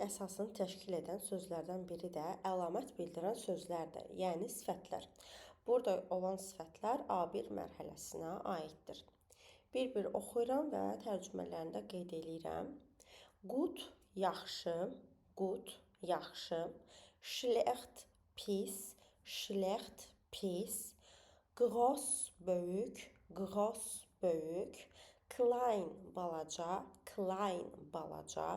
əsasını təşkil edən sözlərdən biri də əlamət bildirən sözlərdir, yəni sifətlər. Burada olan sifətlər A1 mərhələsinə aiddir. Bir-bir oxuyuram və tərcümələrini də qeyd eləyirəm. Gut, yaxşı, gut, yaxşı. Schlecht, pis, schlecht, pis. Groß, böyük, groß, böyük. Klein, balaca, klein, balaca.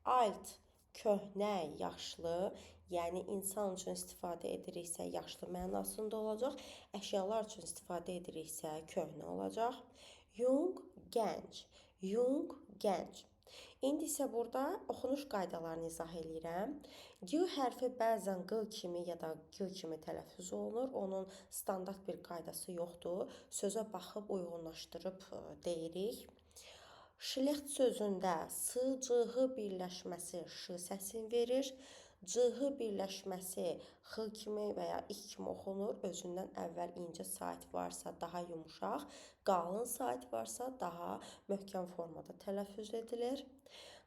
Alt, köhnə, yaşlı, yəni insan üçün istifadə ediriksə yaşlı mənasında olacaq, əşyalar üçün istifadə ediriksə köhnə olacaq. Jung, gənc, jung, gənc. İndi isə burada oxunuş qaydalarını izah eləyirəm. G hərfi bəzən Q kimi ya da G kimi tələffüz olunur. Onun standart bir qaydası yoxdur. Sözə baxıb uyğunlaşdırıb deyirik. Schlecht sözündə S, C, H birləşməsi ş səsini verir. C, H birləşməsi X kimi və ya İ kimi oxunur. Özündən əvvəl incə sait varsa daha yumşaq, qalın sait varsa daha möhkəm formada tələffüz edilir.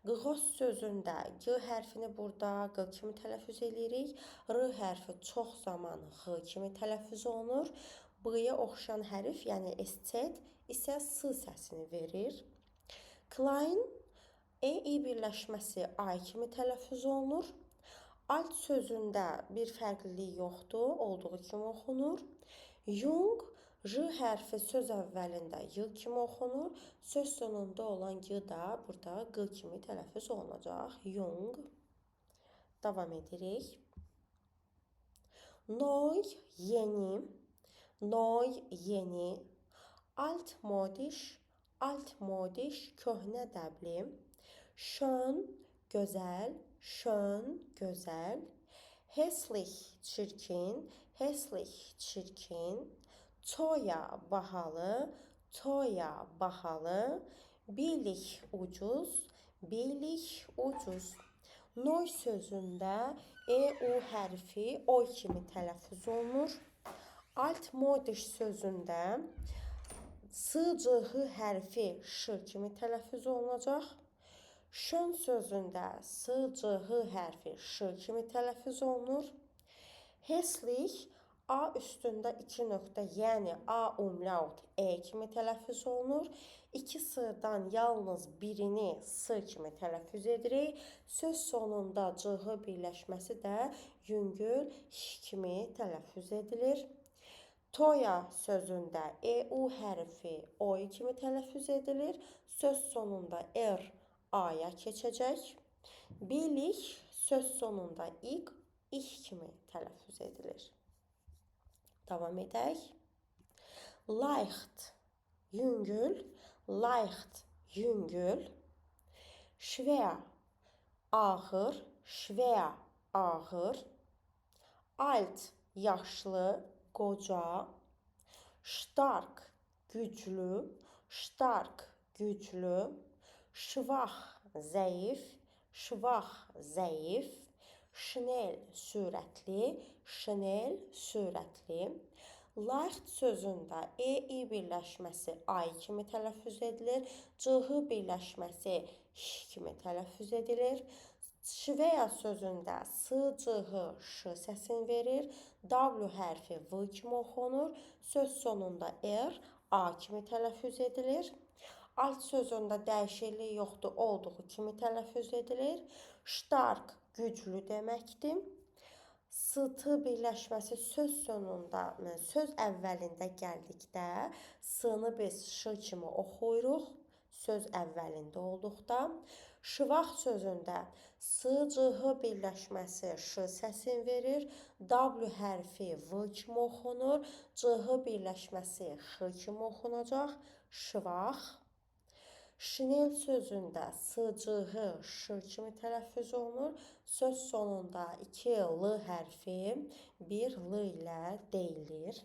Groß sözündə G hərfini burada Q kimi tələffüz eləyirik. R hərfi çox zaman X kimi tələffüz olunur. B-yə oxşayan hərf, yəni SZ isə S səsini verir. Klein, E-I birləşməsi I kimi tələffüz olunur. Alt sözündə bir fərqlilik yoxdur, olduğu kimi oxunur. Jung, J hərfi söz əvvəlində Y kimi oxunur. Söz sonunda olan Y da burada G kimi tələffüz olunacaq. Jung. Davam edirik. Neu, yeni. Neu, yeni. Altmodisch, altmodisch, köhnə dəbli. Schön, gözəl, schön, gözəl. Hässlich, çirkin, hässlich, çirkin. Teuer, bahalı, teuer, bahalı. Billig, ucuz, billig, ucuz. Neu sözündə E, U hərfi O kimi tələffüz olunur. Altmodisch sözündə S, C, H hərfi Ş kimi tələffüz olunacaq. Schön sözündə S, C, H hərfi Ş kimi tələffüz olunur. Hässlich, A üstündə 2 nöqtə, yəni A umlaut E kimi tələffüz olunur. 2 S-dan yalnız birini S kimi tələffüz edirik. Söz sonunda C, H birləşməsi də yüngül H kimi tələffüz edilir. Teuer sözündə E, U hərfi O kimi tələffüz edilir. Söz sonunda R A-ya keçəcək. Billig söz sonunda İ, İ kimi tələffüz edilir. Davam edək. Leicht, yüngül, leicht, yüngül. Schwer, ağır, schwer, ağır. Alt, yaşlı, qoca. Stark, güclü, stark, güclü. Schwach, zəif, schwach, zəif. Schnell, sürətli, schnell, sürətli. Leicht sözündə E, I birləşməsi I kimi tələffüz edilir. C, H birləşməsi H kimi tələffüz edilir. Schwer sözündə S, C, H, Ş səsini verir. W hərfi V kimi oxunur. Söz sonunda R, A kimi tələffüz edilir. Alt sözündə dəyişiklik yoxdur, olduğu kimi tələffüz edilir. Stark, güclü deməkdir. S, T birləşməsi söz sonunda, söz əvvəlində gəldikdə S-nı biz Ş kimi oxuyuruq. Söz əvvəlində olduqda. Schwach sözündə S, C, H birləşməsi Ş səsini verir. W hərfi V kimi oxunur. C, H birləşməsi X kimi oxunacaq. Schwach. Schnell sözündə S, C, H, Ş kimi tələffüz olunur. Söz sonunda 2 L hərfi 1 L ilə deyilir.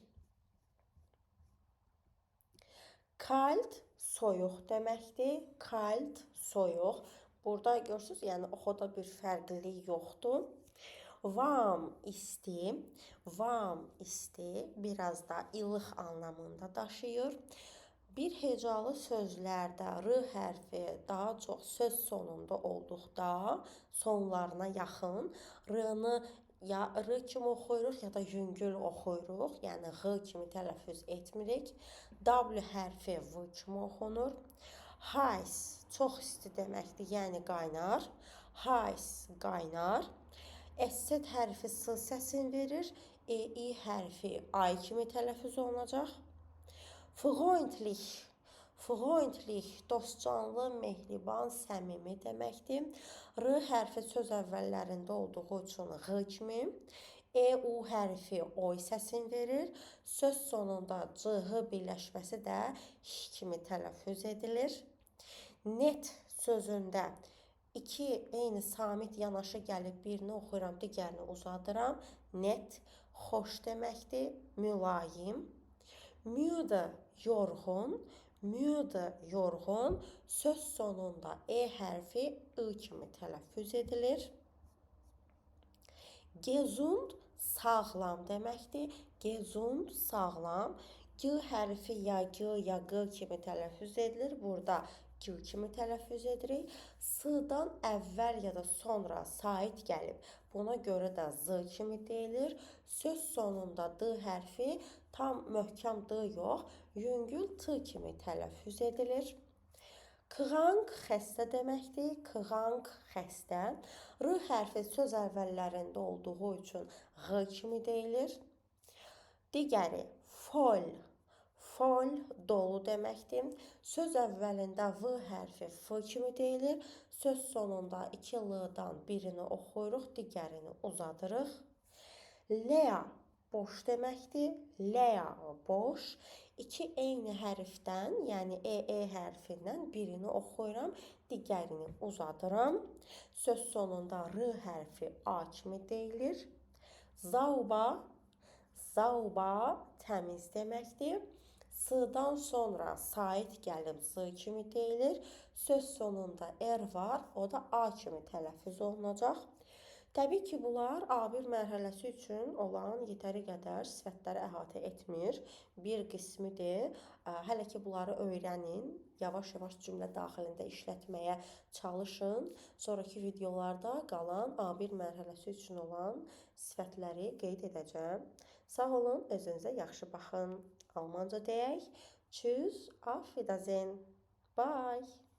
Kalt, soyuq deməkdir. Kalt, soyuq. Burada görürsünüz, yəni oxuda bir fərqlilik yoxdur. Warm, isti. Warm, isti. Biraz da ilıq anlamında daşıyır. Bir hecalı sözlərdə R hərfi daha çox söz sonunda olduqda, sonlarına yaxın R-nı ya R kimi oxuyuruq, ya da yüngül oxuyuruq, yəni Ğ kimi tələffüz etmirik. W hərfi V kimi oxunur. Heiß çox isti deməkdir, yəni qaynar. Heiß qaynar. S hərfi S səsini verir. E, I hərfi I kimi tələffüz olunacaq. Freundlich, freundlich, dostcanlı, mehriban, səmimi deməkdir. R hərfi söz əvvəllərində olduğu üçün Ğ kimi. E, U hərfi oy səsini verir. Söz sonunda C, H birləşməsi də H kimi tələffüz edilir. Net sözündə iki eyni samit yanaşı gəlib, birini oxuyuram, digərini uzadıram. Net xoş deməkdir, mülayim. Müde yorğun, müde yorğun. Söz sonunda E hərfi I kimi tələffüz edilir. Gesund sağlam deməkdir. Gesund sağlam. G hərfi ya G ya G kimi tələffüz edilir. Burada G kimi tələffüz edirik. S-dan əvvəl ya da sonra sait gəlib. Buna görə də Z kimi deyilir. Söz sonunda D hərfi tam möhkəm D yox, yüngül T kimi tələffüz edilir. Krank xəstə deməkdir. Krank xəstə. R hərfi söz əvvəllərində olduğu üçün Ğ kimi deyilir. Digəri fol. Fol dolu deməkdir. Söz əvvəlində V hərfi F kimi deyilir. Söz sonunda iki L-dan birini oxuyuruq, digərini uzadırıq. Lea boş deməkdir. Lea boş. İki eyni hərfdən, yəni E, E hərfindən birini oxuyuram, digərini uzadıram. Söz sonunda R hərfi A kimi deyilir. Zauba, zauba təmiz deməkdir. S-dan sonra sait gəlib Z kimi deyilir. Söz sonunda R var, o da A kimi tələffüz olunacaq. Təbii ki, bunlar A1 mərhələsi üçün olan yetəri qədər sifətləri əhatə etmir. Bir qismidir. Hələ ki, bunları öyrənin, yavaş-yavaş cümlə daxilində işlətməyə çalışın. Sonraki videolarda qalan A1 mərhələsi üçün olan sifətləri qeyd edəcəm. Sağ olun, özünüzə yaxşı baxın. Almanca deyək. Tschüss, auf Wiedersehen. Bye.